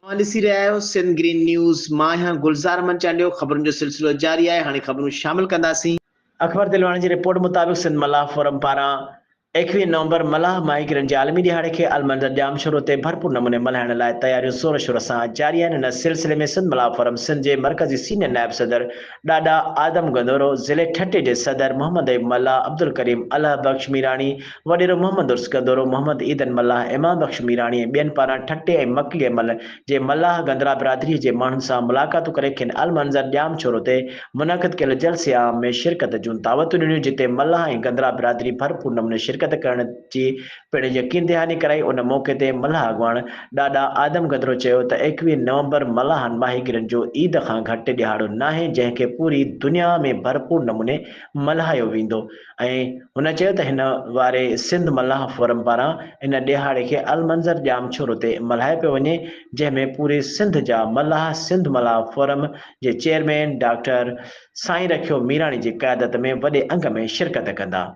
اوهان ڏسي رهيا آهيو سنڌ گرين نيوز، مان آهيان گلزار احمد چانڊيو، خبرن جو سلسلو جاري آهي، هاڻي خبرون شامل ڪنداسين. اخبار دلواڻي جي رپورٽ مطابق سنڌ ملاح فورم پاران 21 نومبر ملاح ماهيگيرن جي عالمي ڏهاڙي کي المنظر ڄامشورو تي ڀرپور نموني ملهائڻ لاء تياريون زور شور سان جاري آهن، ان سلسلي ۾ سنڌ ملاح فورم سنڌ جي مرڪزي سينيئر نائب صدر ڏاڏا آدم گندورو، ضلعي ٺٽي جي صدر محمد ايوب ملاح، عبدالڪريم الهه بخش ميراڻي، وڏيرو محمد عرس گندورو، محمد عيدن ملاح، امام بخش ميراڻي ۽ ٻين پاران ٺٽي ۽ مڪليء مل جي ملاح گندرا برادريء جي ماڻهن سان ملاقاتون ڪري کين المنظر ڄام ڇورو تي منعقد ڪيل جلسي عام ۾ شرڪت جون دعوتون ڏنيون جتي ملاح ۽ گندرا برادري ڀرپور نموني شرڪت ڪرڻ جي پڻ يقين دهاني ڪرائي ان موقعي تي ملاح اڳواڻ ڏاڏا آدم گندرو چيو ته 21 نومبر ملاحن ماهيگيرن جو عيد کان گهٽ ڏهاڙو ناهي جنهن کي پوري دنيا ۾ ڀرپور نموني ملهايو ويندو ۽ هن چيو ته هن واري سنڌ ملاح فورم پاران ان ڏهاڙي کي المنظر ڄامشورو تي ملهايو پيو وڃي جنهن ۾ پوري سنڌ جا ملاح سنڌ ملاح فورم جي چيئرمين ڊاڪٽر سائين رکيو ميراڻي جي قيادت ۾ وڏي انگ ۾ شرڪت ڪندا.